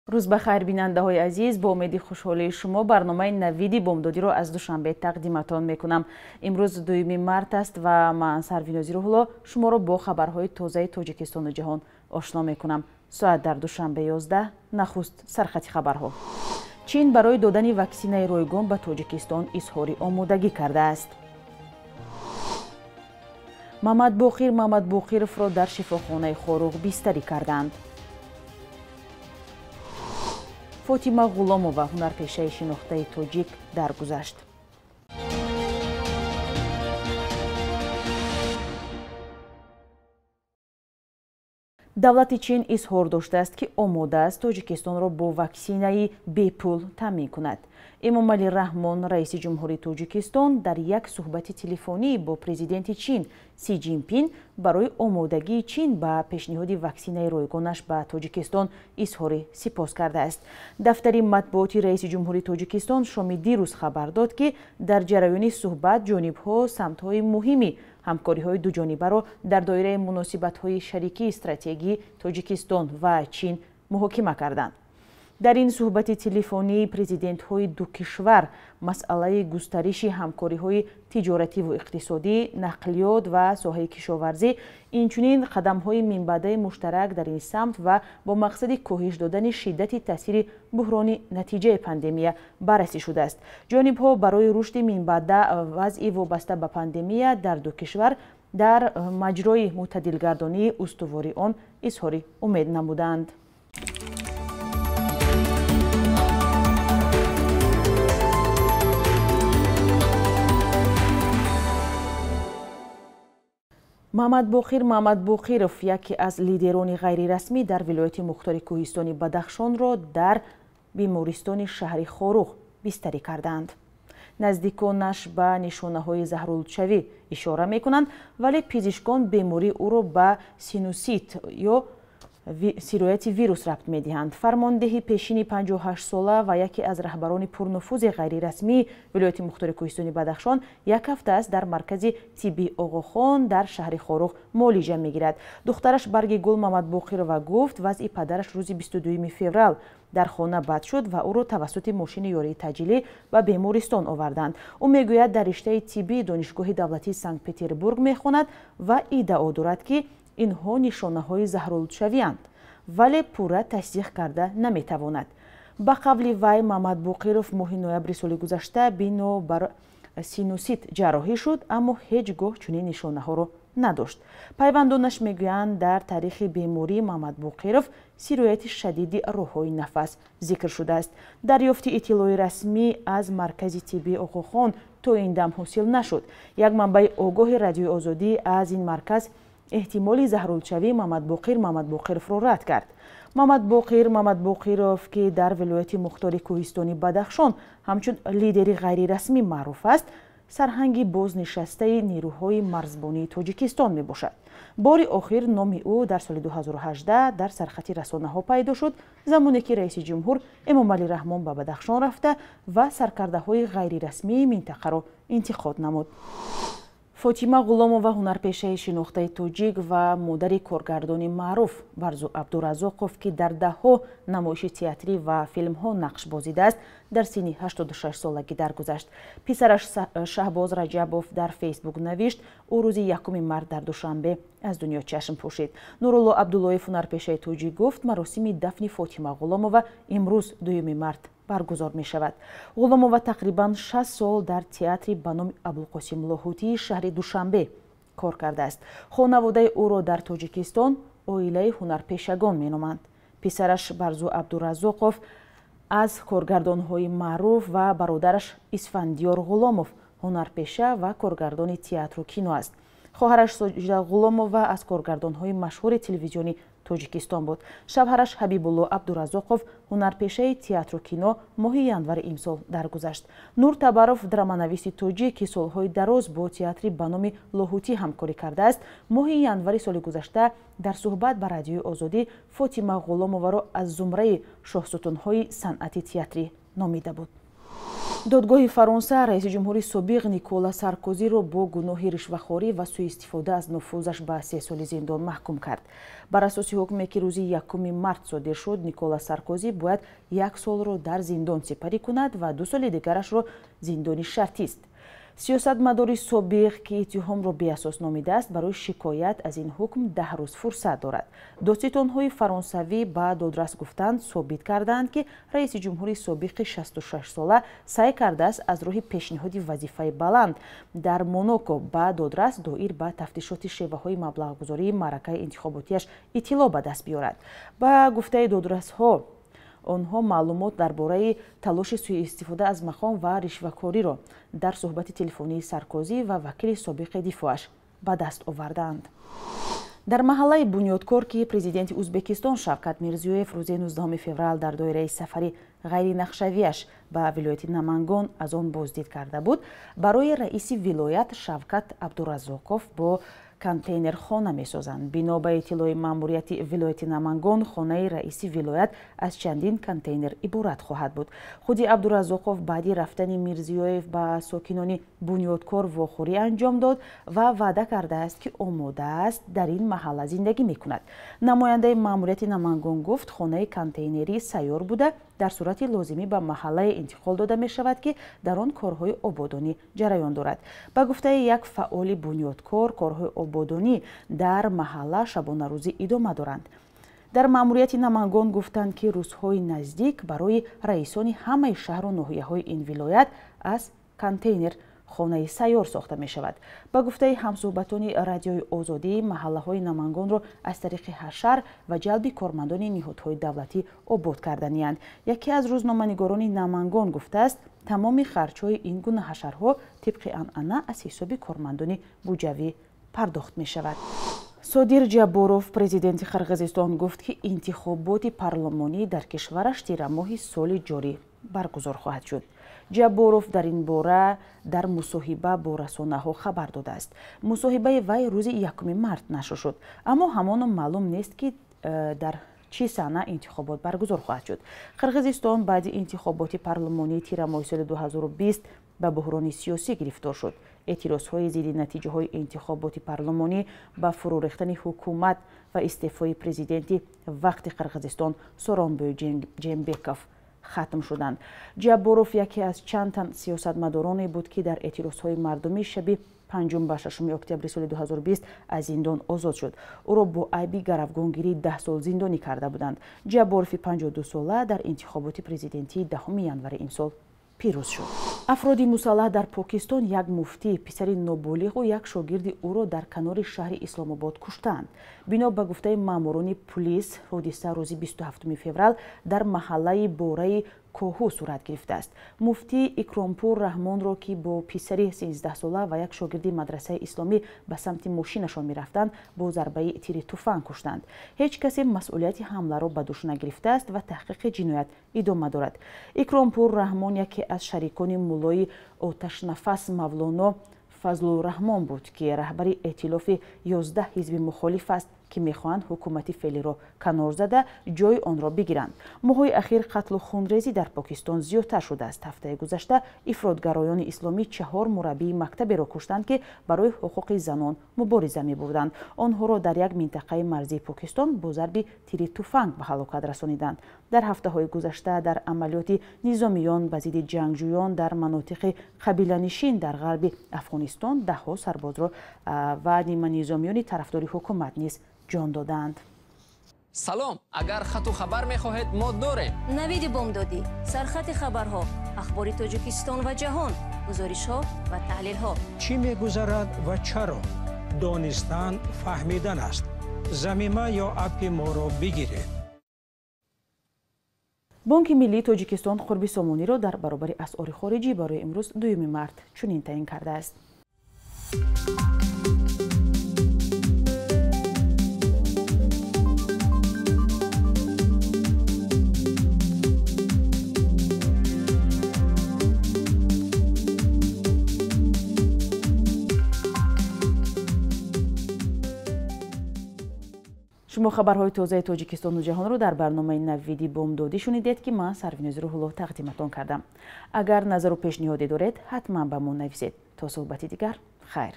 Рӯз ба хайр, бинандаҳои азиз. Бо умеди хушҳолии шумо барномаи навиди бомдодиро аз Душанбе тақдиматон мекунам. Имрӯз 2 март аст ва ман Сарвинози Рӯҳулло шуморо бо хабарҳои тозаи Тоҷикистону ҷаҳон ошно мекунам. Соат дар Душанбе 11. Нахуст сархати хабарҳо. Чин барои додани ваксинаи ройгон ба Тоҷикистон изҳори омодагӣ кардааст. Мамадбоқир Мамадбоқировро дар шифохонаи Хоруғ бистарӣ карданд. Фотима Ғуломова, ҳунарпешаи шинохтаи тоҷик, даргузашт. Давлати Чин изҳор доштааст, ки омода аст Тоҷикистонро бо ваксинаи бепул таъмин кунад. Эмомалӣ Раҳмон, раиси ҷумҳурии Тоҷикистон, дар як суҳбати телефонӣ бо президенти Чин Си Ҷинпин барои омодагии Чин ба пешниҳоди ваксинаи ройгонаш ба Тоҷикистон изҳори сипос кардааст. Дафтари матбуоти раиси ҷумҳурии Тоҷикистон шоми дирӯз хабар дод, ки дар ҷараёни суҳбат ҷонибҳо самтҳои муҳими ҳамкориҳои дуҷонибаро дар доираи муносибатҳои шарикии стратегии Тоҷикистон ва Чин муҳокима карданд. Дар ин суҳбати телефонӣ президентҳои ду кишвар масъалаи густариши ҳамкориҳои тиҷоративу иқтисодӣ, нақлиёт ва соҳаи кишоварзӣ, инчунин қадамҳои минбаъдаи муштарак дар ин самт ва бо мақсади коҳиш додани шиддати таъсири буҳрони натиҷаи пандемия баррасӣ шудааст. Ҷонибҳо барои рушди минбаъда вазъи вобаста ба пандемия дар ду кишвар дар маҷрои мӯътадилгардонии устувори он изҳори умед намуданд. Мамадбоқир Мамадбоқиров, яке аз лидерони ғайрирасмӣ дар вилояти мухтори кӯҳистони Бадахшонро дар бемористони шаҳри Хоруғ бистарӣ карданд. Наздиконаш ба нишонаҳои заҳролудшавӣ ишора мекунанд, вале пизишкон бемории ӯро ба синусит ё сирояти вирус рабт медиҳанд. Фармондеҳи пешини 58-сола ва яке аз раҳбарони пурнуфузи ғайрирасмии вилояти мухтори кӯҳистони Бадахшон як ҳафта аст дар маркази тиббии Оғохон дар шаҳри Хоруғ муолиҷа мегирад. Духтараш Барги Гул Мамадбоқирова гуфт, вазъи падараш рӯзи 22 феврал дар хона бад шуд ва ӯро тавассути мошини ёрии таъҷилӣ ба бемористон оварданд. Ӯ мегӯяд, дар риштаи тиббии Донишгоҳи давлатии Санкт-Петербург мехонад ва иддао дорад, ки инҳо нишонаҳои заҳролудшавианд, вале пурра тасдиқ карда наметавонад. Ба қавли вай, Мамадбоқиров моҳи ноябри соли гузашта бино бар синусит ҷарроҳӣ шуд, аммо ҳеҷ гоҳ чунин нишонаҳоро надошт. Пайвандонаш мегӯянд, дар таърихи бемории Мамадбоқиров сирояти шадиди роҳҳои нафас зикр шудааст. Дарёфти иттилои расмӣ аз маркази тиббии Оғохон то ин дам ҳосил нашуд. Як манбаи огоҳи Радиои Озодӣ аз ин марказ эҳтимоли заҳролудшавии Мамадбоқир Мамадбоқировро рад кард. Мамадбоқир Мамадбоқиров, ки дар вилояти мухтори кӯҳистони Бадахшон ҳамчун лидери ғайрирасмӣ маъруф аст, сарҳанги бознишастаи нерӯҳои марзбонии Тоҷикистон мебошад. Бори охир номи ӯ дар соли 2018 дар сархати расонаҳо пайдо шуд, замоне ки раиси ҷумҳур Эмомалӣ Раҳмон ба Бадахшон рафта ва саркардаҳои ғайрирасмии минтақаро интиқод намуд. Фотима Ғуломова, ҳунарпешаи шинохтаи тоҷик ва модари коргардони маъруф Барзу Абдуразоқов, ки дар даҳҳо намоиши театрӣ ва филмҳо нақш бозидааст, дар синни 86-солагӣ даргузашт. Писараш Шаҳбоз Раҷабов дар Фейсбук навишт, ӯ рӯзи 1 март дар Душанбе аз дунё чашм пӯшид. Нурулло Абдуллоев, ҳунарпешаи тоҷик, гуфт, маросими дафни Фотима Ғуломова имрӯз 2 март баргузор мешавад. Ғуломова тақрибан 6 сол дар театри ба номи Абулқосим Лоҳутии шаҳри Душанбе кор кардааст. Хонаводаи ӯро дар Тоҷикистон оилаи ҳунарпешагон меноманд. Писараш Барзу Абдуразоқов аз коргардонҳои маъруф ва бародараш Исфандиёр Ғуломов ҳунарпеша ва коргардони театру кино аст. Хоҳараш Соҷида Ғуломова аз коргардонҳои машҳури телевизиони Тоҷикистон буд. Шавҳараш Ҳабибулло Абдуразоқов, ҳунарпешаи театру кино, моҳи январи имсол даргузашт. Нур Табаров, драманависи тоҷик, ки солҳои дароз бо театри ба номи Лоҳутӣ ҳамкорӣ кардааст, моҳи январи соли гузашта дар суҳбат ба Радиои Озодӣ Фотима Ғуломоваро аз зумраи шоҳсутунҳои санъати театрӣ номида буд. Додгоҳи Фаронса раиси ҷумҳури собиқ Никола Саркозиро бо гуноҳи ришвахорӣ ва сӯистифода аз нуфузаш ба 3 соли зиндон маҳкум кард. Бар асоси ҳукме, ки рӯзи 1 март содир шуд, Никола Саркози бояд 1 солро дар зиндон сипарӣ кунад ва 2 соли дигарашро зиндони шартист. Сиёсатмадори собиқ, ки иттиҳомро беасос номидааст, барои шикоят аз ин ҳукм 10 рӯз фурсат дорад. Додситонҳои фаронсавӣ ба додрас гуфтанд, собит кардаанд, ки раиси ҷумҳури собиқи 66-сола саъй кардааст аз роҳи пешниҳоди вазифаи баланд дар Монако ба додрас доир ба тафтишоти шеваҳои маблағгузории маъракаи интихоботиаш иттилоъ ба даст биёрад. Ба гуфтаи додрасҳо, онҳо маълумот дар бораи талоши сӯистифода аз мақом ва ришвакориро дар суҳбати телефонии Саркозӣ ва вакили собиқи дифоаш ба даст овардаанд. Дар маҳаллаи Бунёдкор, ки президенти Ӯзбекистон Шавкат Мирзиёев рӯзи 19 феврал дар доираи сафари ғайринақшавиаш ба вилояти Намангон аз он боздид карда буд, барои раиси вилоят Шавкат Абдураззоқов бо контейнерхона месозанд. Бино ба иттилои маъмурияти вилояти Намангон, хонаи раиси вилоят аз чандин контейнер иборат хоҳад буд. Худи Абдураззоқов баъди рафтани Мирзиёев ба сокинони Бунёдкор вохӯрӣ анҷом дод ва ваъда кардааст, ки омода аст дар ин маҳалла зиндагӣ мекунад. Намояндаи маъмурияти Намангон гуфт, хонаи контейнерӣ сайёр буда, дар сурати лозимӣ ба маҳаллае интиқол дода мешавад, ки дар он корҳои ободонӣ ҷараён дорад. Ба гуфтаи як фаъоли Бунёдкор, корҳои ободонӣ дар маҳалла шабонарӯзӣ идома доранд. Дар маъмурияти Намангон гуфтанд, ки рӯзҳои наздик барои раисони ҳамаи шаҳру ноҳияҳои ин вилоят аз контейнер хонаи сайёр сохта мешавад. Ба гуфтаи ҳамсӯҳбатони радиои Озодӣ, маҳаллаҳои Намангонро аз тариқи ҳашар ва ҷалби кормандони ниҳодҳои давлатӣ обод карданиянд. Яке аз рӯзноманигорони Намангон гуфтааст, тамоми харҷҳои ин гуна ҳашарҳо тибқи анъана аз ҳисоби кормандони буҷавӣ пардохт мешавад. Содир Ҷабборов, президенти Қирғизистон, гуфт, ки интихоботи парлумонӣ дар кишвараш тирамоҳи соли ҷорӣ баргузор хоҳад шуд. Ҷабборов дар ин бора дар мусоҳиба бо расонаҳо хабар додааст. Мусоҳибаи вай рӯзи 1 март нашр шуд, аммо ҳамоно маълум нест, ки дар чӣ сана интихобот баргузор хоҳад шуд. Қирғизистон баъди интихоботи парлумонии тирамоҳи соли 2020 ба буҳрони сиёсӣ гирифтор шуд. Эътирозҳои зидди натиҷаҳои интихоботи парлумонӣ ба фурӯ рехтани ҳукумат ва истеъфои президенти вақти Қирғизистон Сооронбой Жээнбеков хатм шуданд. Ҷабборов яке аз чанд тан сиёсатмадороне буд, ки дар эътирозҳои мардумӣ шаби 5 ба 6 октябри соли 2020 аз зиндон озод шуд. Ӯро бо айби гаравгонгирӣ 10 сол зиндонӣ карда буданд. Ҷабборови 52сола дар интихоботи президентии 10 январи имсол пирӯз шуд. Афроди мусаллаҳ дар Покистон як муфтӣ, писари ноболиғу як шогирди ӯро дар канори шаҳри Исломобод куштаанд. Бино ба гуфтаи маъмурони пулис, ҳодиса рӯзи 27 феврал дар маҳаллаи Бораи Коҳу сурат гирифтааст. Муфтӣ Икромпур Раҳмонро, ки бо писари 13сола ва як шогирди мадрасаи исломӣ ба самти мошинашон мерафтанд, бо зарбаи тири туфанг куштанд. Ҳеҷ касе масъулияти ҳамларо ба дӯш нагирифтааст ва таҳқиқи ҷиноят идома дорад. Икромпур Раҳмон яке аз шарикони муллои оташнафас Мавлоно Фазлураҳмон буд, ки раҳбари эътилофи 11 ҳизби мухолиф аст, ки мехоҳанд ҳукумати феълиро канор зада ҷои онро бигиранд. Моҳҳои ахир қатлу хунрезӣ дар Покистон зиёдтар шудааст. Ҳафтаи гузашта ифротгароёни исломӣ 4 мураббии мактаберо куштанд, ки барои ҳуқуқи занон мубориза мебурданд. Онҳоро дар як минтақаи марзии Покистон бо зарби тири туфанг ба ҳалокат расониданд. Дар ҳафтаҳои гузашта дар амалиёти низомиён ба зидди ҷангҷӯён дар манотиқи қабиланишин дар ғарби Афғонистон даҳҳо сарбозро ва ниманизомиёни тарафдори ҳукумат низ ҷон додаанд. Салом, агар хату хабар мехоҳед, мо дорем. Навиди бомдодӣ, сархати хабарҳо, ахбори Тоҷикистон ва ҷаҳон, гузоришҳо ва таҳлилҳо. Чӣ мегузарад ва чаро? Донистан фаҳмидан аст. Замима ё аппи моро бигиред. Бонки миллии Тоҷикистон қурби сомониро дар баробари асъори хориҷӣ барои имрӯз 2 март чунин таъин кардааст. Шумо хабарҳои тозаи Тоҷикистону ҷаҳонро дар барномаи «Навиди бомдодӣ» шунидед, ки ман, Сарвинози Рӯҳулло, тақдиматон кардам. Агар назару пешниҳоде доред, ҳатман ба мо нависед. То суҳбати дигар, хайр.